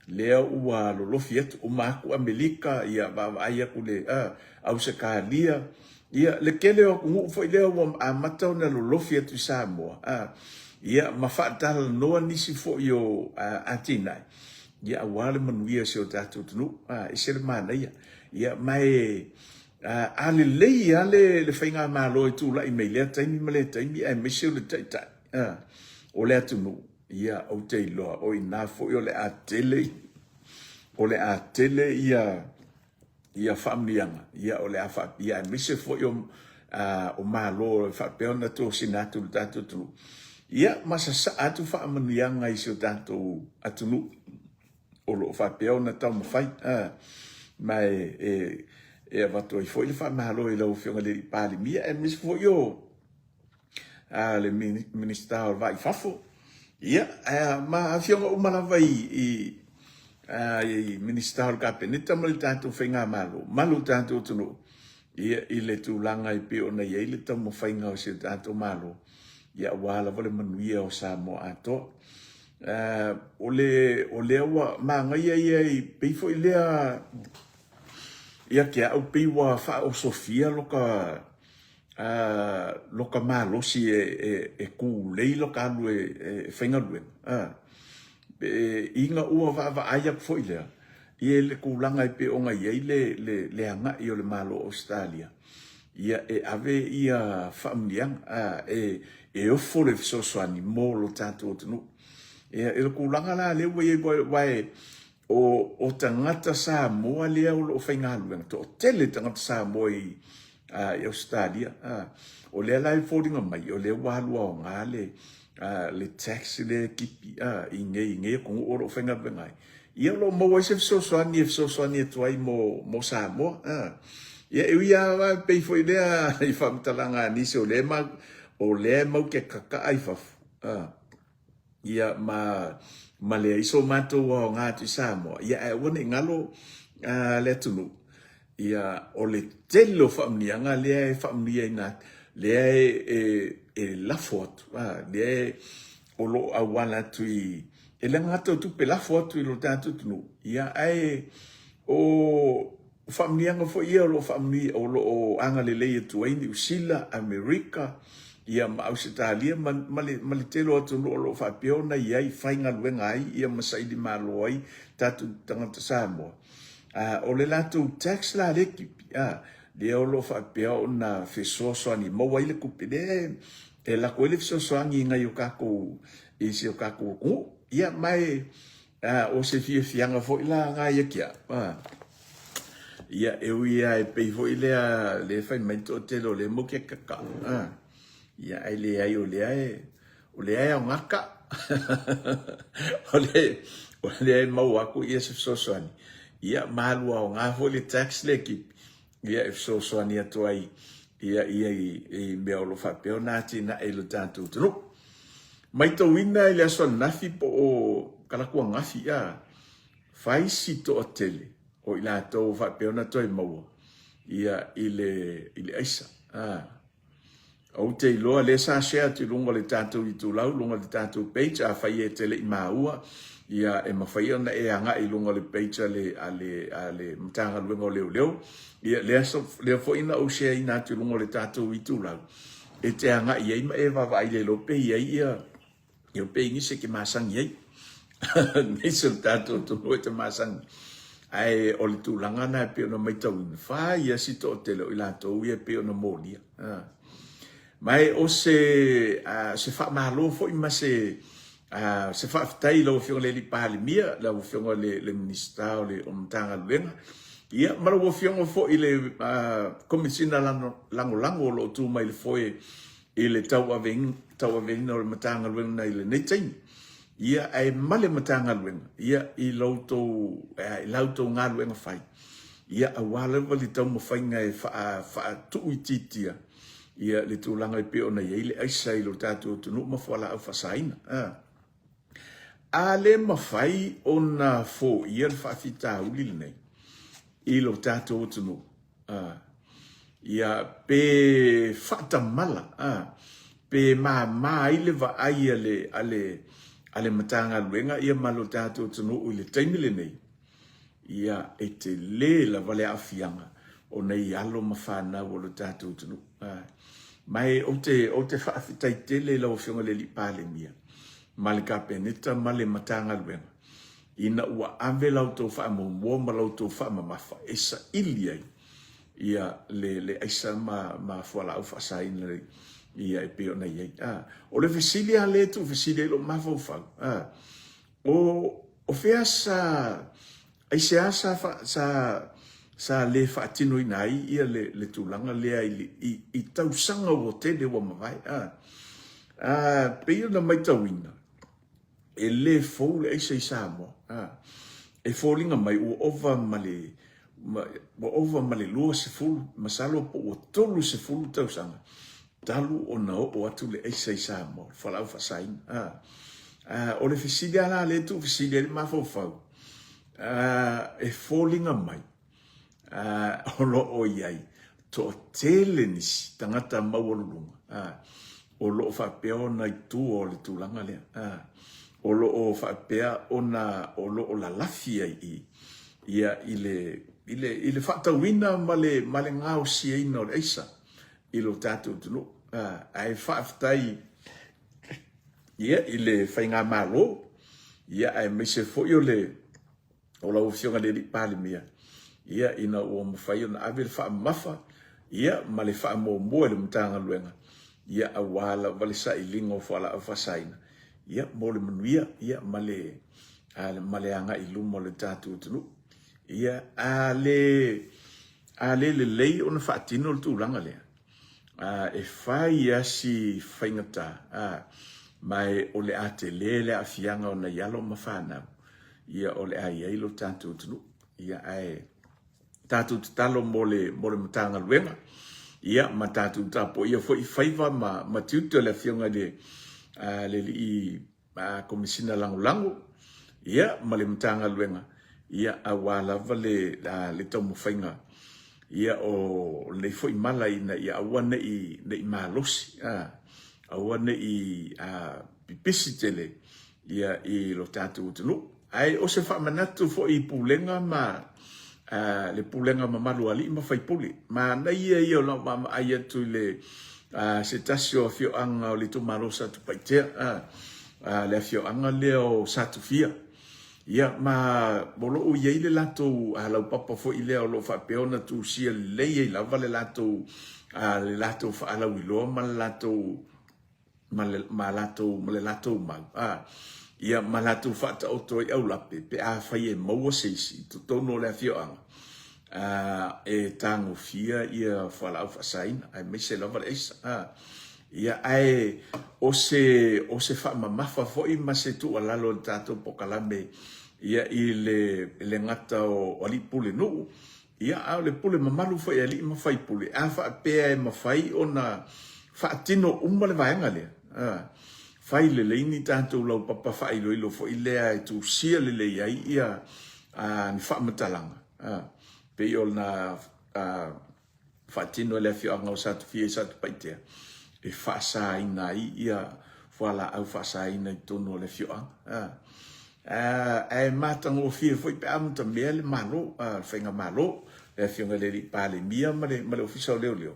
lea ua lolofi atu, uma atu Amelika, ia vaavaai atu le Ausetalia, ia le tele o atunuu foi lea ua amata ona lolofi atu i Samoa, ia ma faatalanoa nisi foi o atinae, ia aua le manuia o si o tatou atunuu, e ese le manaia. Ia ma e A lelei lava le faigamalo e tulai mai lea taimi ma lea taimi aemaise o le taitai o le atunuu, ia ou te iloa o i ina foi o le a tele, o le a tele ia ia faamanuiaga, ia o le a faapea aemaise foi o o Malo e faapea ona tosina atu i le tatou atunuu, ia ma sasaa atu faamanuiaga i si o tatou atunuu. o lo o faapea ona taumafai. Ma e, e avatu ai foi le faamalo i lau Afioga i le Palemia, aemaise foi o a, le Minisita o le Va i Fafo, ia, ma afioga uma lava i, i, a, i Minisita o le Kapeneta ma le tatou Faigamalo, ma lo tatou atunuu, ia, i le tulaga e pei ona i ai le taumafaiga o si o tatou Malo, ia, aua lava le manuia o Samoa atoa. O le, o lea ua manaia ia i, pei foi lea ia te au pei ua faaosofia loka, loka malosi e, e, e kūlei loka alu e, e faigaluega. Ina ua vaavaai atu foi lea i le tulaga e pei ona i ai le, le, le agai o le Malo o Ausetalia, ia e ave ia faamanuiaga, e, e ofo le fesoasoani mo lo tatou atunuu. Ia, i le tulaga la lea ua i ai, aua e, o, o tagata Samoa lea o lo o faigaluega, toatele tagata Samoa i, i Ausetalia. O lea la e foliga mai, o lea ua alu aoga le, le tax lea e tipi i nei, i nei atunuu o lo o faigaluega ai. Ia o lo o maua ai se fesoasoani e fesoasoani atu ai mo, mo Samoa. Ia e ui lava e pei foi lea i faamatalaga a nisi o lea e mau, o lea e mau te kakaa i fafo. Ia ma, ma leai so matou aoga atu i Samoa, ia ae aua ne i galo le atunuu. Ia o le tele o faamanuiaga lea e faamanuiaina atu, lea e, e, e lafo atu, lea e, o lo o auala atu i, e le gata o tupe lafo atu i lo tatou atunuu, ia ae o faamanuiaga foi ia o lo o faamanuia, o lo o agalelei atu ai Niu Sila, Amerika, ia ma Ausetalia ma, ma le, ma le tele o atunuu o lo o faapea ona i ai, faigaluega ai ia ma saili malo ai tatou tagata Samoa. O le latou tax la lea e tipi, lea o lo o faapea ona fesoasoani, maua ai le tupe lea e lako ai le fesoasoani i nai o tatou, i si o tatou atunuu. Ia, ma e, o se fiafiaga foi la na ia te au, ia, e ui lava e pei foi lea, lea e fai mai le toatele o lea e mau te kaka, ia, ae leai o lea e, o lea e aoga ka. O lea, o lea e maua atu ia se fesoasoani. Ia, ma alu aoga foi le tax lea e tipi, ia e fesoasoani atu ai ia, ia i, i mea o lo o faapea ona atinae i lo tatou atunuu. Maitauina i le aso ananafi po o talaatu ananafi, ia, fai si toatele o i latou o faapea ona toe maua ia i le, i le aisa. Ah. Ou te iloa lea sa share atu i luga o le tatou itulau, luga o le tatou page, afai e te le i maua, ia e mafai ona e agai i luga o le page a le, a le, a le Matagaluega o Leoleo. Ia lea, lea foi na ou share ina atu i luga o le tatou itulau, e te agai i ai ma e vaavaai le iloa pe i ai ia, ia pe i nisi e te masani ai. Nisi o le tatou atunuu e te masani. Ae o le tulaga lena e pei ona matauina, fai lava si toatele o i latou ia e pei ona molia. Ma e o se, se faamalo foi ma se, se faafetai i lau Afioga i le Palemia, lau Afioga i le Minisita o le Matagaluega, ia ma lau Afioga foi i le Komesina Lagolago o lo o tu mai i le foe i le tauaveina o le Matagaluega i lenei taimi. Ia, ae ma le Matagaluega, ia, i la outou, i la outou galuega fai, ia, aua lava le taumafaiga e faatuuitiitia, ia, le tulaga e pei ona i ai le aisa i lo tatou atunuu ma fualaau faasaina. A. A le mafai ona foia le faafitauli lenei i lo tatou atunuu, a, ia, pe faatamala, a, pe mama ai le vaai a le, a le, a le Matagaluega ia ma lo tatou atunuu i le taimi lenei, ia, e tele lava le aafiaga o nei alo ma fanau o lo tatou atunuu. A, ma e ou te, ou te faafetai tele i lau Afioga i le Palemia ma le Kapeneta ma le Matagaluega, ina ua ave la outou faamuamua ma la outou faamamafa e saili ai ia le, le aisa ma, ma fualaau faasaina ia e pei ona i ai. A, o le fesili lava lea e tuufesili ai lou mafaufau, a, o, o fea sa, aisea sa, fa, sa, sa le faatinoina ai ia le, le tulaga lea i, i, i tausaga ua tele ua mavae? A, a, pei ona matauina, E le fou le aisa i Samoa. E foliga mai ua ova ma le ua ova ma le 20, masalo po ua 30 tausaga talu ona oo atu le aisa i Samoa, le fualaau faasaina. O le fesili lava la lea e tuufesili ai le mafaufau, e foliga mai o lo o i ai toatele nisi tagata maualuluga o lo o faapea ona i tua o le tulaga lea, o lo o faapea ona o lo o lalafi ai i ia i le i le i le faatauina ma le ma le gaosiaina o le aisa i lo tatou atunuu. Ae faafetai ia i le faigamalo ia aemaise foi o le o lau Afioga i le Palemia, ia, ina ua mafai ona ave le faamamafa, ia, ma le faamuamua i le Matagaluega, ia, aua lava le sailiga o fualaau faasaina, ia, mo le manuia, ia, ma le, ma le agai i luma o le tatou atunuu. Ia, a le, a le lelei ona faatino le tulaga lea, a, e fai lava si faigata, a, ma e, o le a tele le aafiaga o nai alo ma fanau, ia o le a i ai lo tatou atunuu. Ia ae tatou tatalo mo le, mo le Matagaluega, ia ma tatou tapuaia foi faiva ma, ma tiute o le Afioga i le, a, le Alii Komesina Lagolago, ia ma le Matagaluega, ia aua lava le, a, le taumafaiga ia o lenei foi mala ina ia aua ne i, ne i malosi, a, aua ne i, a, pipisi tele ia i lo tatou atunuu. Ae o se faamanatu foi i pulega ma le pulega mamalu a alii ma faipule. Manaia ia o lau vaavaai atu i le se tasi o afioaga o le itumalo o Satupaitea, le afioaga lea o Satufia. Ia ma o lo o i ai le latou laupapa foi lea o lo o faapea ona tusia lelei ai lava le latou le latou faalauiloa ma le latou ma le, ma latou, ma le latou mau, a, ia, ma latou faataoto ai aulape, pe afai e maua se isi i totonu o le afioaga, a, e tagofia ia fualaau faasaina, aemaise lava le aisa, a. Ia, ae o se, o se faamamafa foi ma se tuualalo i le tatou polokalame, ia, i le, le gata o alii pulenuu, Ia, a o le pule mamalu foi a alii ma faipule, a faapea e mafai ona faatino uma le vaega lea, a, fai lelei ni tatou laupapa faailoilo foi lea e tusia lelei ai ia, a, ni faamatalaga, a, pei ona, a, faatino e le afioaga o Satufia i Satupaitea e faasaina ai ia fualaau faasaina i totonu o le afioaga. Ae matagofie foi pe a amatamea le Malo, le Faigamalo, le Afioga i le Alii Palemia ma le, ma le Ofisa o Leoleo.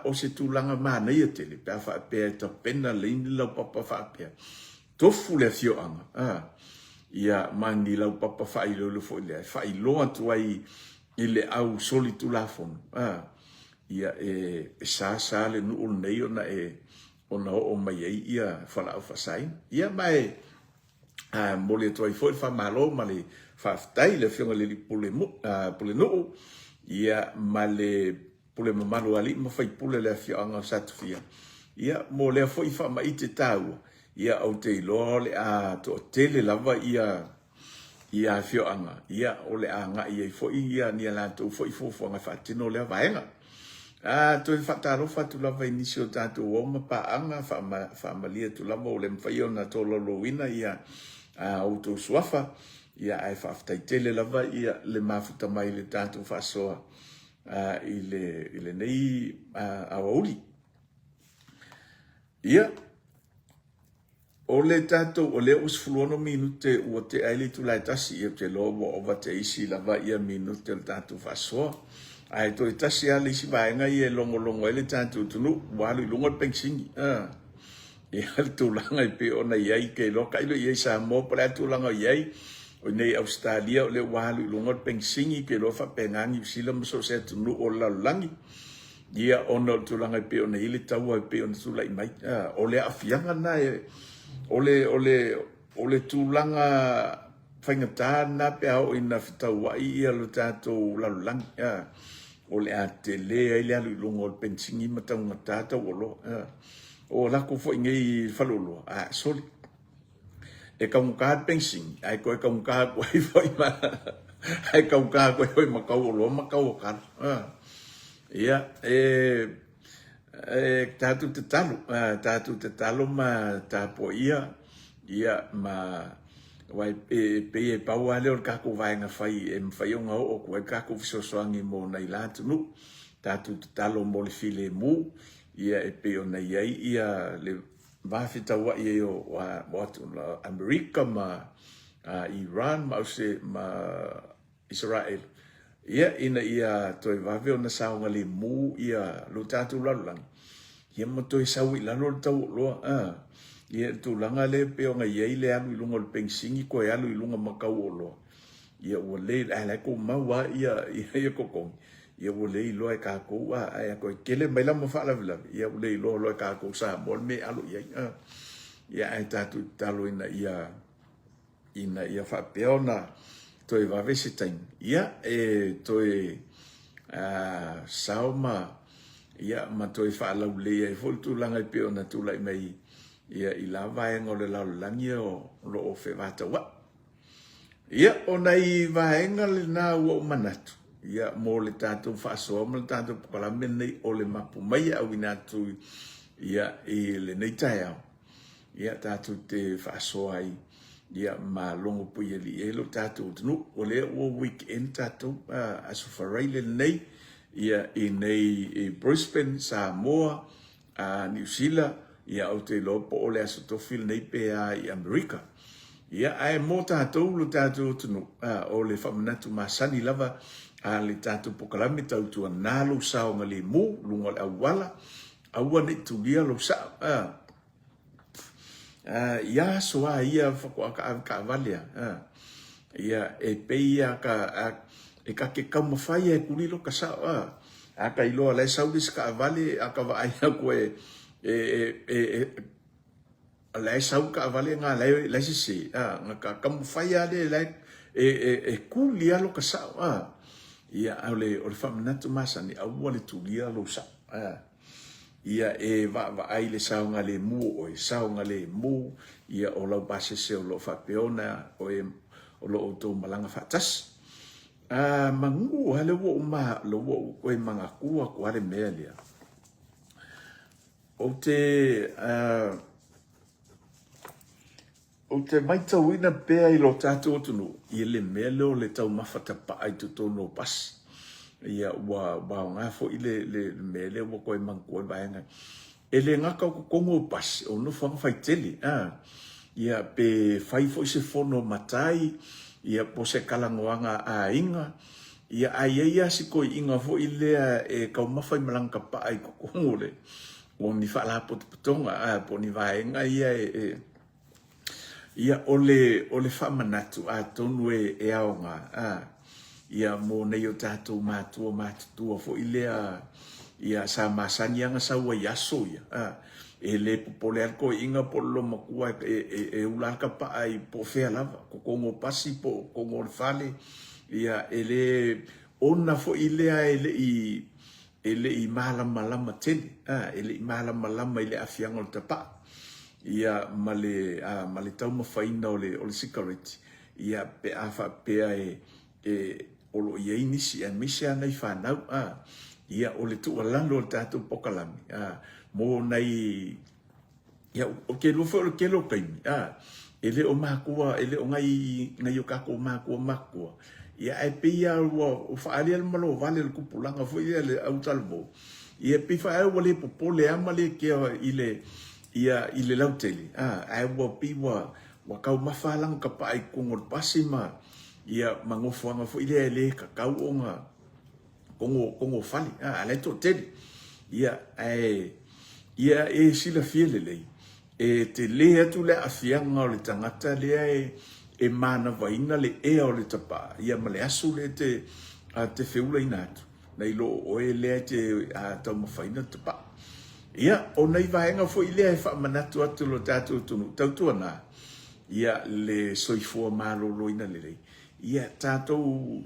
O se tulaga manaia tele pe a faapea e tapena lelei ni laupapa faapea. Tofu le afioaga, Ia, ma ni laupapa faailoilo foi lea e faailoa atu ai i le au solitulafono, a, ia, e, e sa sa le nuu lenei ona e, ona oo mai ai ia fualaau faasaina. Ia, ma e, a, momoli atu ai foi le faamalo ma le faafetai i le Afioga i le Alii Pule, Pulenuu, ia, ma le Pule mamalu a alii ma faipule o le afioaga o Satufia, ia, mo lea foi faamaite taua, ia, ou te iloa o le a toatele lava ia, ia afioaga, ia, o le a agai ai foi ia ni a latou foi fuafuaga e faatino lea vaega. A, toe faatalofa atu lava i nisi o tatou ao ma paaga, faama, faamalie atu lava ua le mafai ona tolaulauina ia a outou suafa, ia, ae faafetai tele lava ia le mafuta mai i le tatou faasoa i le, i lenei aoauli. Ia, o le tatou, o lea ua 16 minute ua tea ai le itula e tasi, ia ou te iloa ua ova te isi lava ia minute o le tatou faasoa. Ae toe tasi lava le isi vaega ia e logologo ai le tatou atunuu, ua alu i luga le penisini. Ia le tulaga e pei ona i ai, ke iloa tailo i ai i Samoa po o le a le tulaga o i ai. O i inei i Ausetalia o lea ua alu i luga le penisini, ke iloa faapena Niu Sila ma so o se atunuu o le lalolagi. Ia ona o le tulaga e pei ona i ai le taua e pei ona tulai mai. O le aafiaga lena e, o le, o le, o le tulaga faigata lena pe a oo ina fetauai ia lo tatou lalolagi. O le a tele ai le alu i luga o le penisini ma taugata tau oloa. O lako foi nei i faleoloa, a sole. E taugata le penisini, ae toe taugata atu ai foi ma ae taugata atu ai foi ma tau oloa ma tau o talo. Ia, e e tatou tatalo, tatou tatalo ma tapuaia, ia ma aua e pei e pau lava lea o le tatou vaega fai e mafai ona oo atu ai le tatou fesoasoani mo nai la atunuu. Tatou tatalo mo le filemu, ia e pei ona i ai ia le va fetauai ai o Amerika ma Iran ma ma Isaraelu, ia ina ia toe vave ona saogalemu ia lo tatou lalolagi, ia ma toe sau i lalo le tau o oloa. A, ia le tulaga lea e pei ona i ai le alu i luga o le penisini toe alu i luga ma tau o oloa, ia ua le, ae la e tumau lava ia ia totogi, ia ua le iloa e tatou, a, ae a toe tele mai la ma faalavelave, ia ua le iloa loa e tatou Samoa le mea e alo i ai. A, ia ae tatou tatalo ina ia ina ia faapea ona toe vave se taimi, ia e toe sao ma ia ma toe faalaulelei ai foi le tulaga e pei ona tulai mai ia i la vaega o le lalolagi o lo o fevataua'i. Ia, o nai vaega lena ua ou manatu, ia, mo le tatou faasoa ma le tatou polokalame lenei o le mapu mai e auina atu ia, i lenei taeao, ia, tatou te faasoa ai, ia, ma logopuialii ai lo tatou atunuu. O lea ua weekend tatou, Aso Faraile lenei, ia, i nei i Brisbane, Samoa, a Niu Sila, ia ou te iloa po o le Aso Tofi lenei pe a i Amerika. Ia, ae mo tatou lo tatou atunuu, a, o le faamanatu masani lava a le tatou polokalame tautuana lou saogalemu luga o le auala, aua ne i tulia lou sao, a. Ia aso a ia faatoa taave taavale a, ia e pei ia ka e ka te taumafai e kuli lo ka sao a, a ka iloa la e sau le isi taavale a ka vaai atu e e e e la e sau taavale nga la e la e sese a, nga ka taumafai a le la e e e kuli a lo ka sao a. Ia o le o le faamanatu masani aua le tulia lou sao a. Ia e vaavaai i le saogalemu o oe, saogalemu ia o lau pasese o lo o faapea ona oe o lo o outou malaga faatasi. A manu lava lea ua ou ma, lea ua ou toe manatua atu lava le mea lea. Ou te, Ou te maitauina pea i lo tatou atunuu i le mea lea o le taumafa tapaa i totonu o pasi. Ia, ua aoga foi le, le mea lea ua toe manatua le vaega. E le gata o totonu o pasi, o nofoaga faitele, a. Ia, pe fai foi se fono a matai, ia, po o se talanoaga a aiga, ia, ae i ai lava si toeaina foi lea e taumafa i malaga tapaa i totonu o le, o ni faalapotopotoga, a, po o ni vaega ia e, e. Ia, o le, o le faamanatu, atonu e, e aoga, a, ia, mo nei o tatou matua matutua foi lea, ia, sa masani lava ona sau ai i aso ia, a, e le popole lava le toeaina po o le loomatua e, e, e ula lava le tapaa i po o fea lava, totonu o pasi po o totonu o le fale, ia, e le, ona foi lea e le i, e le i malamalama tele, a, e le i malamalama i le aafiaga o le tapaa, ia, ma le, a, ma le taumafaina o le, o le sikareti, ia, pe a faapea e, e, o lo o i ai nisi, aemaise lava nai fanau, a, ia, o le tuualalo o le tatou pokalame, a, mo nai Ia, ou te iloa foi o le tele o taimi, a, e le o matua, e le o nai, nai o tatou matua matutua, ia, ae pei lava ua, ua faaalia le malovale o le tupulaga foi lea le autalavou, ia, pei foi lava ua le popole lava ma le kea i le, ia, i le lautele, a, ae ua pei ua, ua taumafa lava lana tapaa i totonu o le pasi ma, ia, ma nofoaga foi lea e le tatau ona kogo, kogo fale, a, a la e toatele. Ia, ae, ia e silafia lelei, e tele atu le aafiaga o le tagata lea e, e manavaina le ea o le tapaa, ia ma le aso lea e te, a, te feulaina atu, nai lo o oe lea e te a, taumafaina le tapaa. Ia, o nai vaega foi lea e faamanatu atu i lo tatou atunuu, tautuana, ia, le soifua maloloina lelei, ia tatou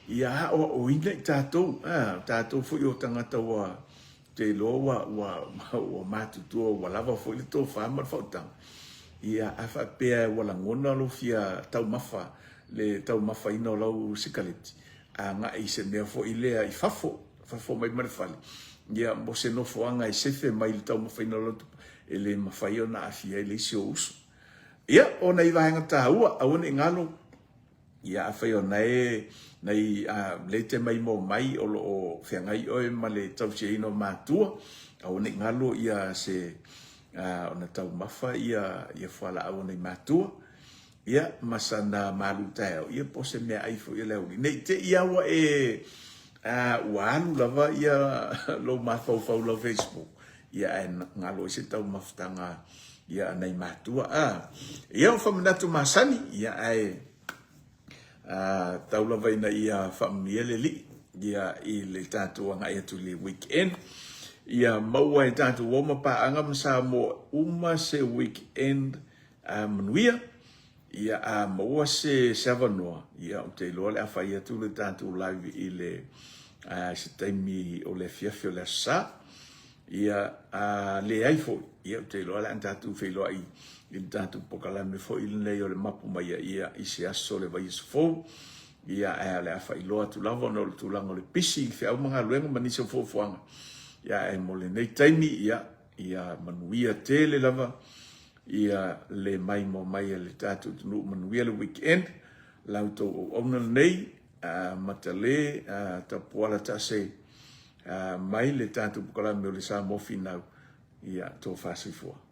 Ia aoaoina i tatou, a, o tatou foi o tagata ua, ou te iloa ua, ua, ua matutua ua lava foi le tofa ma le faautaga. Ia, a faapea ua lagona lou fia taumafa, le taumafaina o lau sikaleti, agai i se mea foi lea i fafo, fafo mai ma le fale, ia, mo se nofoaga e sefe mai le taumafaina o lau tupe, e le mafai ona aafia ai le isi ou uso. Ia, o nai vaega taua, aua ne i galo, Ia afai o nae nai a lea te maimoa mai o lo o feagai oe ma le tausiaina o matua, aua ne i galo ia se a ona taumafa ia ia fualaau a nai matua, ia ma sana malu taeao, ia po o se meaai foi a le auli. Ne i te i a ua e a ua alu lava ia lou mafaufau i lau Facebook, ia ae galo ai se taumafataga ia a nai matua a. Ia o faamanatu masani, ia ae a, tau lava ina ia faamanuia le Alii ia i le tatou agai atu i le weekend. Ia maua e tatou o ma paaga ma Samoa uma se weekend a manuia. Ia a maua se se avanoa, ia ou te iloa o le a fai atu le tatou live i le a, se taimi o le afiafi o le Aso Sa. Ia a leai foi, ia ou te iloa o le a tatou feiloai i le tatou pokalame foi lenei o le mapu mai ia ia i se aso o le vaiaso fou. Ia ae o le a faailoa atu lava ona o le tulaga o le pisi i feau ma galuega ma nisi o fuafuaga. Ia ae mo lenei taimi, ia ia manuia tele lava ia le maimoa mai a le tatou atunuu manuia le weekend la outou auauna lenei matale tapuala tase mai le tatou pokalame o le Samoa Finau ia tofa soifua.